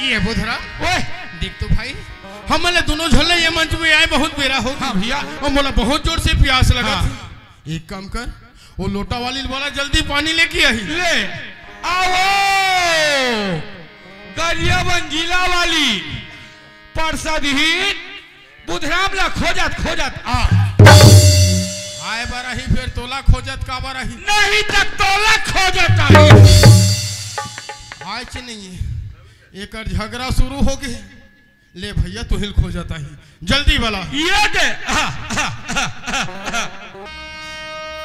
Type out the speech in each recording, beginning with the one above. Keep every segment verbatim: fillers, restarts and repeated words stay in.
ये बुधराम, ओए, देख तो भाई, हमन ला दोनों झन ला ये मंच में आए बहुत बेरा हो गे। हाँ भैया। अउ मोला बहुत जोर से प्यास लगत हे। हाँ। एक काम कर, वो लोटा वाली ल बोला, जल्दी पानी लेके आही। ले, आओ, गरिया बंजीला वाली परसदहीन बुधराम ला खोजत खोजत आ। आए बर आही, फेर तोला खोजत काबर आही? नहीं त तोला खोजत आही। आए च नहीं हे। एकर झगड़ा शुरू हो गे। ले भैया, तुहिल खोजत आही, जल्दी वाला। ये दे। आ, आ, आ, आ, आ।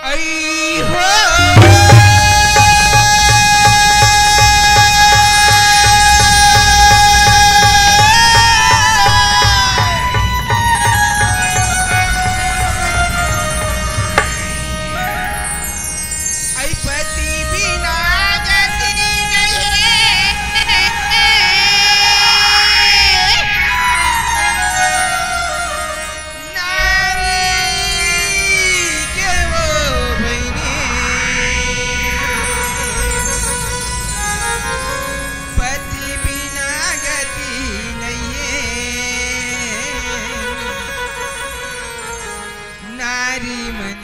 आई हो। आई पति बिना गति नहीं है। नारी के वो बहिनी, पति बिना गति नहीं है। नारी मन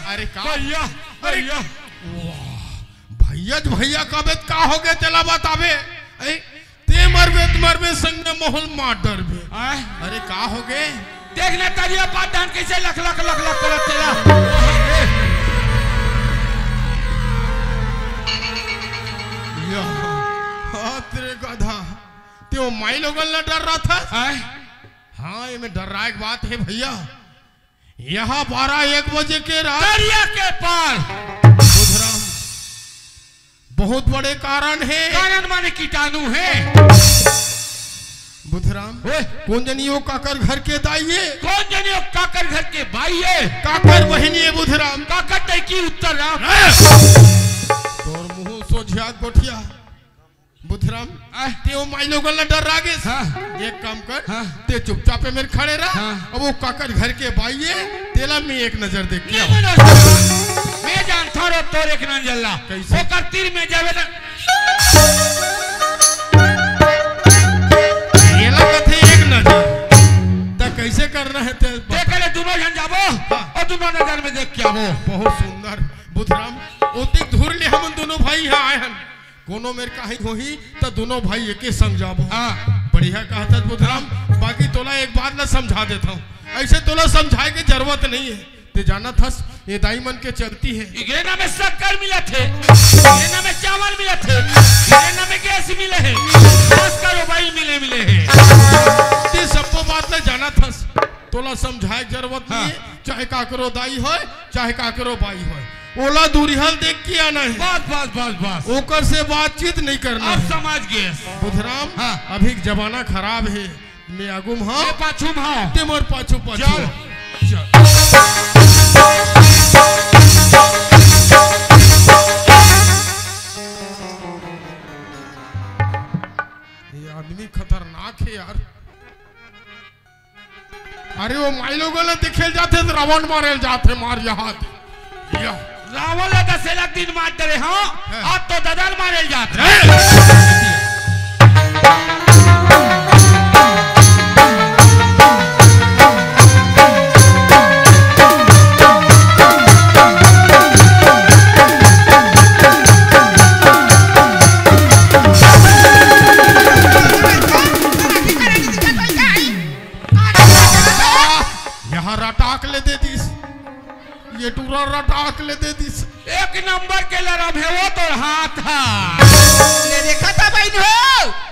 अरे का? भैया, अरे भैया। वाह, भैया ज भैया कबे त का हो गे, तेला बताबे। ए, ते मरबे त मरबे, संग में मोहल मार डरबे। आय? अरे का हो गे? देख ना तरिया पाट धान कैसे लख लख लख लख करत तेला। या, हाथ रे गधा, ते वो माई लोगन ला डर्राथस? आय? हाँ, एमे डर्राए के बात हे भैया। यहाँ बारह एक बजे के रात दरिया के पार। बुधराम, बहुत बड़े कारण हे। कारण माने कीटाणु हे। बुधराम, ओए। कोन जनी वो काकर घर के दाई हे? कोन जनी वो काकर घर के बाई हे? काकर बहिनी हे बुधराम? काकर तैकी उत्तर राम। हाँ। तोर मुंह सोझिया गोठिया। बुधराम, आय। ते वो माई लोगन ला डर्रा गेस। हाँ। एक काम कर, हाँ। ते चुपचाप ए मेर खड़े रह। हाँ। अब वो काकर घर के बाई हे, तेला मैं एक नजर देख के नहीं, आऊं। नहीं, नहीं, मैं जानता हूँ तोर एक नजर ला। कैसे? ओकर तीर में जावे ना। येला कथे एक नजर। त कैसे करना हे ते बता। देख ले, दोनों झन जाबो हाँ। और दोनों नजर में देख के आबो। बहुत सुंदर। बुधराम, ओतिक धुर ले हमन दोनों भाई यहाँ आए हन। कोनो मेर काही होही, त दोनों भाई एके संग जाबो। हाँ। बढ़िया कहत हस बुधराम, बाकी तोला एक बात ला समझा देत हूँ। ऐसे तोला समझाए के जरूरत नहीं हे। ते जानत हस, ये दाई मन के चलती हे। इगरे नामे शक्कर मिलत हे, इगरे नामे चावल मिलत हे, इगरे नामे गैस मिले हे, गैस का मोबाइल मिले, मिले हे। ते सबको बात ला जानत हस, तोला समझाए के जरूरत हाँ। नहीं हे। चाहे काकरो दाई होय, चाहे काकरो बाई होय, ओला दूरिहा ल देख के आना हे। बस, बस, बस, बस। ओकर से बातचीत नहीं करना अब हे। समझ गेस। बुधराम, हाँ। अभी के जमाना खराब हे। मैं आगू म हंव। मैं पाछू म हंव। ते मोर पाछू, पाछू चल। हंव। चल। ये आदमी खतरनाक हे यार। अरे वो माई लोगन ला देखे ल जाथे त रावण मारे ल जाथे, मार यहाँ दे। या। रावण ला दस लाख दिन मार डरे, हाँ? हाँ। आज तो ददा ल मारे ल जात हे। यहाँ रटाक ले दे दिस। ये टूरा रटाक ले दे दिस। एक नंबर के लरम हे वो तोर हाथ हा। ले देखा था बहिन हो,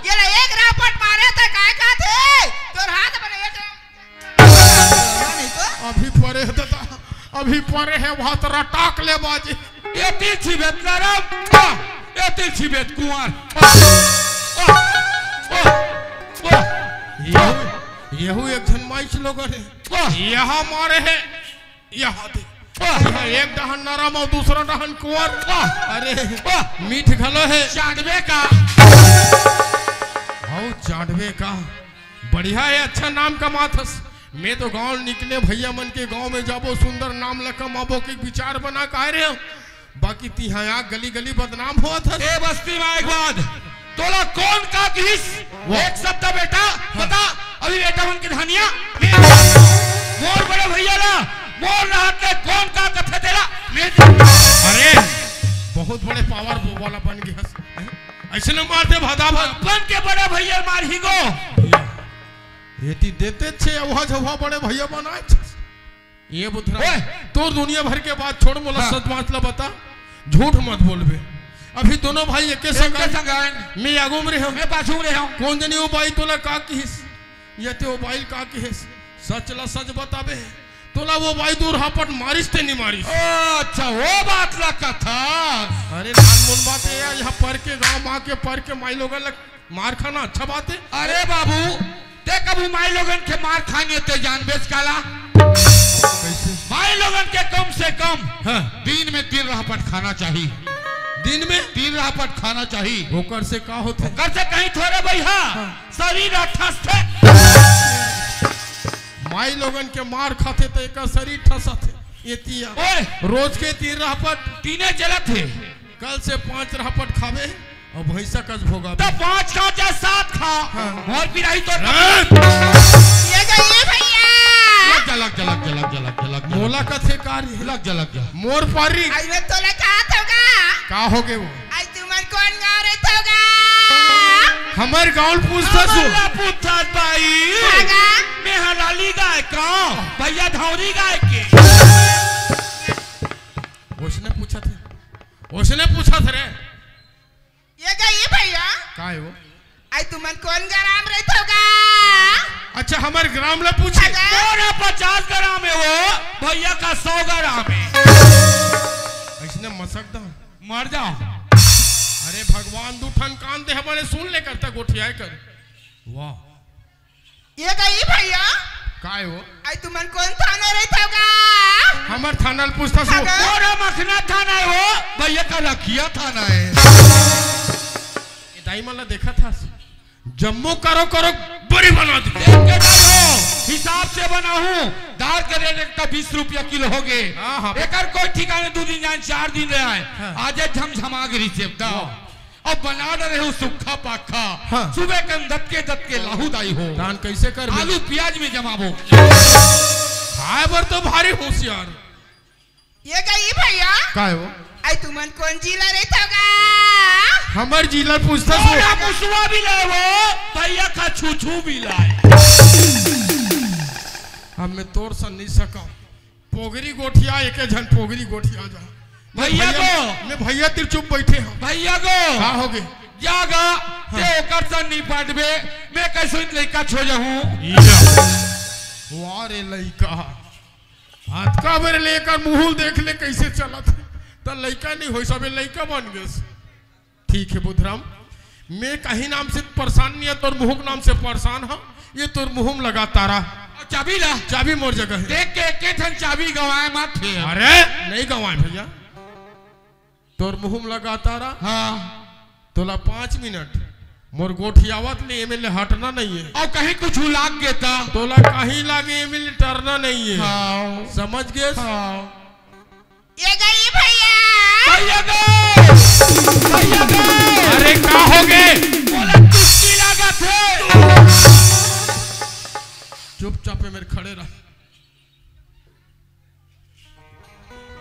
ये ला एक रापट मारे त काय कहत हे? तोर हाथ बने एक नहीं तो। अभी परे हे दादा, अभी परे हे, वहां तो रटाक ले बाजे। ये तिल छिबेत लरम, ये तिल छिबेत कुंवर। वाह, वाह, वाह। यहू, यहू एक झन माइच लोगन हे। वाह। यहाँ मारे हे। यह दे। वाह। यह एक डहन नरम अउ दूसरा डहन कुंवर। वाह। अरे, वाह। मीठ घलो हे। चांदवे का। हौ चांदवे का। बढ़िया हे, अच्छा नाम कमात हस। मैं तो गांव निकले भैया मन के गांव में जाबो, सुंदर नाम ल कमाबो के विचार बना के आय रहेंव। बाकी तिहां आ गली गली बदनाम होत हस। ए बस्ती में एक बात, तोला कोन का किहिस? वाह। एक शब्द बेटा, हाँ। बता, अभी बेटा मन के धनिया, मैं मोर बड़े भैया ला, मोर रहत ले कोन का कथे तेला, मैं अरे, बहुत बड़े पावर वाला बन गे हस। अइसने मारथे भादा भाद। अपन के बड़े भैया मारही गो। ये, ये ती देते छे, अवहा झवहा बड़े भैया बनाए छे। ये बुधरा, ओए! तोर दुनिया भर के बात छोड़, मोला हाँ। सच बात ला बता, झूठ मत बोलबे। अभी दोनों भाई एके संग एके आए। संग आए। मैं आगू में रहेंव। मैं पाछू में रहेंव। कोन जनी वो बाई तोला का किहिस? या ते वो बाई का किहिस? सच ला सच बताबे। तोला वो बाई दू रापट मारिस ते नहीं मारिस? ओ, अच्छा, वो बात ला कथा। अरे, नानमुन बात हे यार, यहाँ पर के गांव मा के पर के माई लोगन ला मार खाना अच्छा बात हे? अरे बाबू, ते कभू माई लोगन के मार खाने ते जानबेस काला? कइसे? माई लोगन के कम से कम हाँ। दिन में तीन रापट खाना चाही। दिन में? तीन रापट खाना चाही। ओकर से का होथे? ओकर से कहीं थोरे भैया, हाँ। शरीर ठसथे। माई लोगन के मार खाथे त एकर शरीर ठसथे। ये तिया। ओए! रोज के तीन रापट। तीने जलत हे। कल से पांच रापट खाबे। अब भैंसा कस भोगा तो बे। पांच खा चाहे सात खा, हाँ। मोर पिराही तो हाँ। ये जाइए भैया। लग जा, लग जा, लग जा, लग जा, लग जा, लग जा। मोला कथे का रे? लग जा, लग जा। मोर पारी। अरे तोला का होगा? का होगे वो? आज तुमन कोन गाँव रहिथव गा? हमर गाँव ल पूछथस हमर वो। ला पूछथस बाई। का गा? मैं हलाली गाय का, भैया धौरी गाय के। ओसने पूछत हे, ओसने पूछत रे। ये जाइए भैया। का हे वो? आई तुमन कोन ग्राम रहिथव गा? अच्छा, हमर ग्राम ला पूछे। अगर तोरा पचास ग्राम हे वो, भैया का सौ ग्राम हे। अइसने मसक दा। मर जाओ। अरे भगवान, दू ठन कान दे हमारे, सुन ले करता गोठियाए कर। वाह। ये गई भैया। काय हो? आई तुमन कोन थाना रहिथव गा? हमर थाना ल पूछथस वो। अगर तोरा मखना थाना हे वो, भैया का लखिया थाना हे। ए दाई मन ला देखत हस, जम्मो करो करो बरी बना दे। देख के दाई हो, हिसाब से बनाहूँ, दाल के रेट एक तो बीस रुपया किलो होगे। हाँ, हाँ। एकर कोई ठिकाने दू दिन जाए, चार दिन रहे आए। हाँ। आजे झमझमा गिरी से बताओ। हाँ। अब बना न रहे हो सुक्खा पाखा। हाँ। सुबह कन दतके दतके लाहू दाई हो। धान कैसे कर आलू प्याज में जमाबो। खाए बर तो भारी होशियार। ये गई भैया। काय हो? आई तुमन कोन जिला रहिथव गा? हमर जिला पूछथस वो। तोरा मुसवा भी लाए वो, भैया का छूछू भी लाए। अब मैं तोर सन नहीं सका। पोगरी गोठिया, एके झन पोगरी गोठिया जा। मैं भैया गो। मैं भैया तिर चुप बैठे हँव। भैया गो। का होगे? जा गा, हाँ। ते ओकर सन नहीं पटबे, मैं कैसे लइका छो जाहूँ। या। वाह रे लइका। हाथ का बेर लेकर मुँह देख ले कैसे चलत हे। त लइका नहीं होइस, अबे लइका बन गेस। ठीक हे बुधराम, मैं कहीं नाम से परेशान नहीं हे, तोर मुँह के नाम से परेशान हँव। ये तोर मुँह में लगा तारा। चाबी ला। चाबी मोर जगह हे। देख के एके ठन चाबी गँवाए मत हे। अरे, नहीं गँवाए भैया। तोर मुँह में लगा तारा। हाँ। तोला पाँच मिनट मोर गोठियावत ले एमे ले हटना नहीं हे। अउ कहीं कुछ लाग गे त? तोला कहीं लागे एमे ले टरना नहीं हे। हाँ। समझ गेस? हाँ। ये गई भैया। भैया गे, भैया गे। अरे का हो गे? मोला चुस्की लागत हे। चुपचाप ए मेर खड़े रह।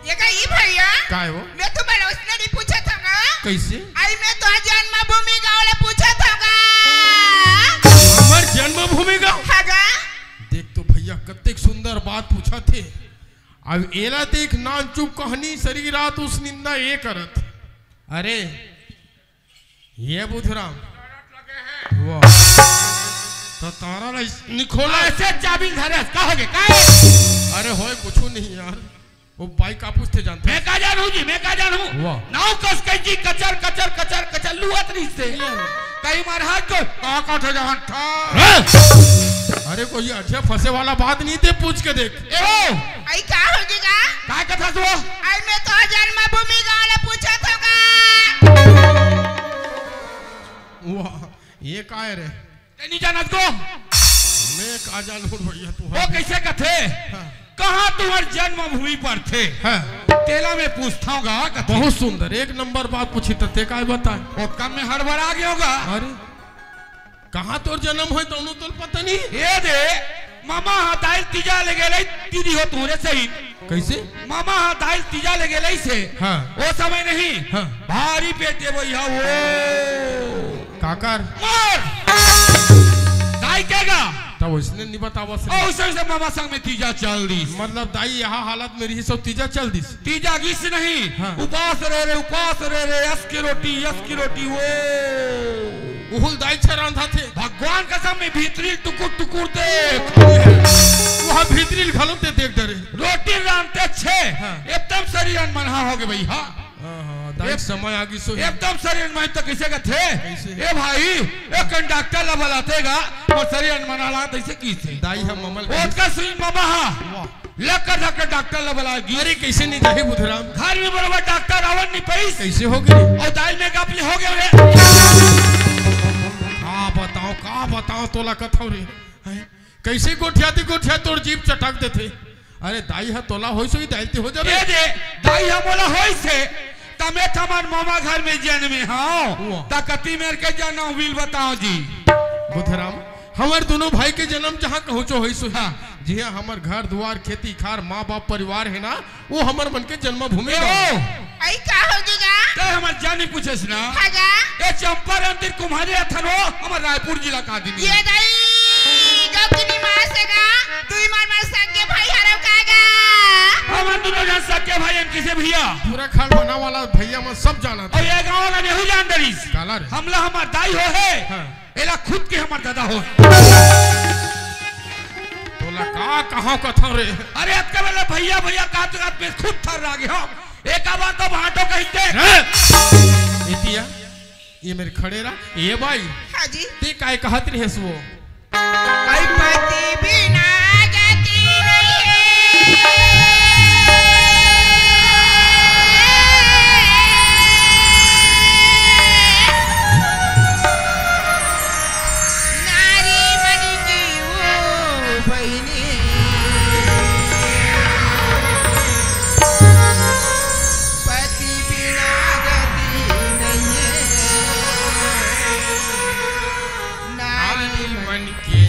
ये का ई भैया? काय हो? मैं तुम्हारा उसने नहीं पूछा था ना। कैसे? आई मैं तो जन्मभूमि गाँव ले पूछा था ना। हमर जन्मभूमि गाँव? हाँ गा। देख तो भैया, कतेक सुंदर बात पूछा थे। अब एला देख, नानचुक कहनी, सरी रात उस निंदा ये करत। अरे, ये बुधराम। वाह। तो तारा ला इस निखोला। ऐसे चाबी धरे, का हो गे, का हे? अरे, होय कुछू नहीं यार। वो बाई का पूछते जानते? मैं का जानहूँ जी, मैं का जानहूँ? वाह। नाव कस के जी कचर, कचर, कचर, कचर लुअत रहिस हे। ये। कहीं महाराज को का का थे जानत हा? हाँ। अरे, कोई अठिया फंसे वाला बात नहीं थे, पूछ के देख। ए हो। आई का हो गे गा? का कथा तू? आई मैं तो जन्मभूमि गाँव ले पूछा था गा। वाह, ये का हे रे? ते नहीं जानत को? मैं का जानहूँ भैया, तू वो कैसे कथे? हाँ। कहाँ तुम्हार जन्मभूमि परथे? हाँ। तेला मैं पूछता हूँ गा, कथे। बहुत सुंदर, एक नंबर बात पूछी, तो ते काय बताए? वो कम में हड़बड़ा गयो गा। अरे, कहाँ तोर जन्म होय, तोनू तोल पता नहीं? ये दे, मामा हा दाई ल तीजा ले गेले, दीदी हो तुम्हारे सही। कैसे? मामा हा दाई ल तीजा ले गेले से। हाँ। वो समय नहीं। हाँ। भारी पेटे भैया वो। काकर? मार। दाई के गा। तब उसने नहीं बतावा से। ओ, उसे, उसे मामा संग में तीजा चल दिस। मतलब दाई यहाँ हालत में रही, सब तीजा चल दिस। तीजा गिस नहीं। हाँ। उपास रहे रे, उपास रहे रे, यस की रोटी, यस की रोटी वो। उहुल दाई छे रांधा थे। भगवान कसम में भीतरी टुकुर टुकुर देख। वहाँ भीतरी घलो ते देख डरे। रोटी रांधते छे, हाँ। एकदम शरीर अनमनहा हो गे भैया। हाँ, हाँ, दाई एक-, समय आ गिस होही। एकदम शरीर अनमनहा तो किसे कथे? कैसे? ए भाई, एक कंडक्टर ला बलाते गा, और शरीर अनमनहा ला तैसे किसे? दाई हम ममल ओतका सुई मामा हा। वाह। लक्कर धक्कर डॉक्टर ला बला गिस। अरे, कैसे नहीं जाही बुधराम? घर में बरोबर डॉक्टर आवन नहीं पाइस। कैसे हो गे? और दाई में गप ले हो गया रे। का बताओ, का बताओ, तोला कथव रे। हैं? कैसे गोठियाती गोठिया तोर जीभ चटक देथे। अरे, दाई हा तोला होइस होही, दाई ते हो जाबे। ए दे, दाई हा मोला होइस हे, तमे तमन मामा घर में जन्मे हव। वाह। त कति मेर के जन्म बिल बताओ जी। बुधराम, हमर दोनों भाई के जन्म जहाँ कहूँचो होइस होही। हाँ। जिहाँ हमर घर दुआर, खेती खार, माँ बाप परिवार हे ना, वो हमर मन के जन्मभूमि ए बा। ओ! आई का हो गे गा? ते हमर जानी पूछेस ना। हाँ गा। ए चंपारण तीर कुम्हारी अथन हो, हमर रायपुर जिला का आदमी। ये दाई, गप की निमास हे गा, तू ही मार मार सगे भाई हरव का गा। हमन दोनों जन सगे भाई हन किसे भैया? पूरा खान बना वाला भैया मन सब जानत हे। और ये गाँव वाला नहीं जान डरिस। काला रे। हमला हमर दाई हो हे। हाँ। एला खुद के हमर दादा हो। तोला का कहां कथव रे? अरे, अतका बेला भैया, भैया कहत कहत में खुद थर्रा गे हंव। एका बार तो भांटो कहिते। हैं? एतिया, ये मेर खड़े रह। ये बाई, हाँ जी। ते काय कहत रहेस वो? आई पति बिना गति नहीं है। नारी मन की वो बहिनी, पति बिना गति नहीं है। नारी मन के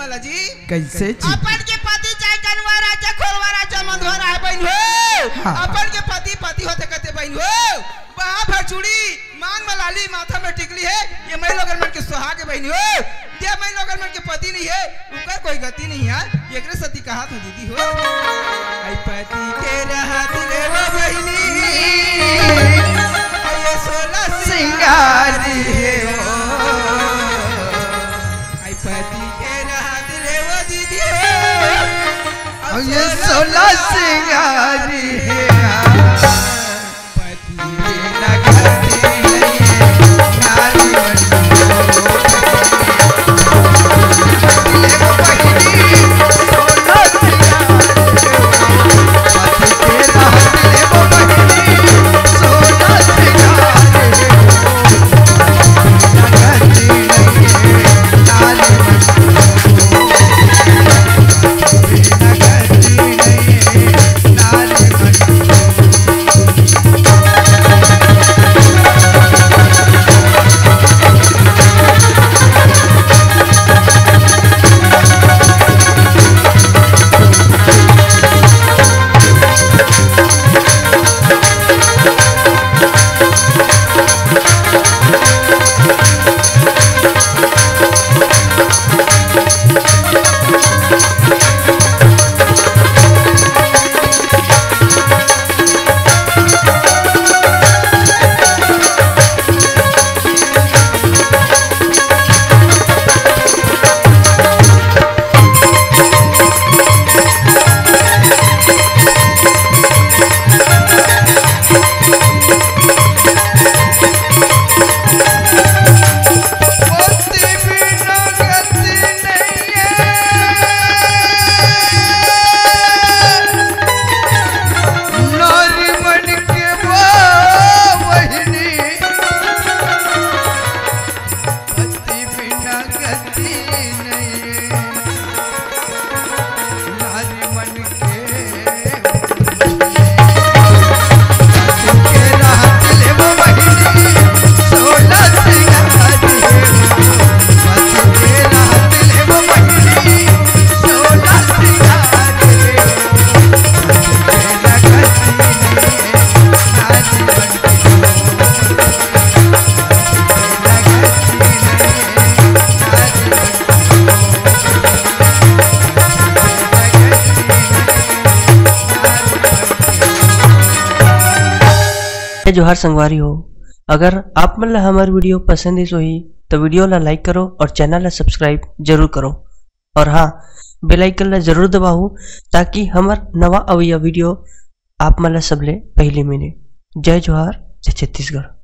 लाला जी, कैसे जी? अपन के पति चाहे कनवा रहा, चाहे खोलवा रहा, चाहे मंधवा रहा है बहिनी हो। हाँ। अपन के पति पति होथे कथे बहिनी हो। बाह भर चूड़ी, मांग में लाली, माथा में टिकली हे, ये माईलोगन मन के सुहाग हे बहिनी हो। जे माईलोगन मन के पति नइ हे, ओकर कोई गति नइ हे। एकरे सेती कहाथंव दीदी हो। आई पति के रहत ले वो बहिनी, आई ये सोला सिंगारी हे वो। आई पति के रहत ले वो दीदी हो। आई ये सोला सिंगारी हे। जय जोहार संगवारी हो, अगर आप मन ला हमर video पसंद आइस होही, तो video ला like करो और channel ला subscribe जरूर करो। और हाँ, bell icon ला जरूर दबाओ, ताकि हमर नवा अवइया video आप मन ला सबले पहली मिले। जय जोहार, जय छत्तीसगढ़।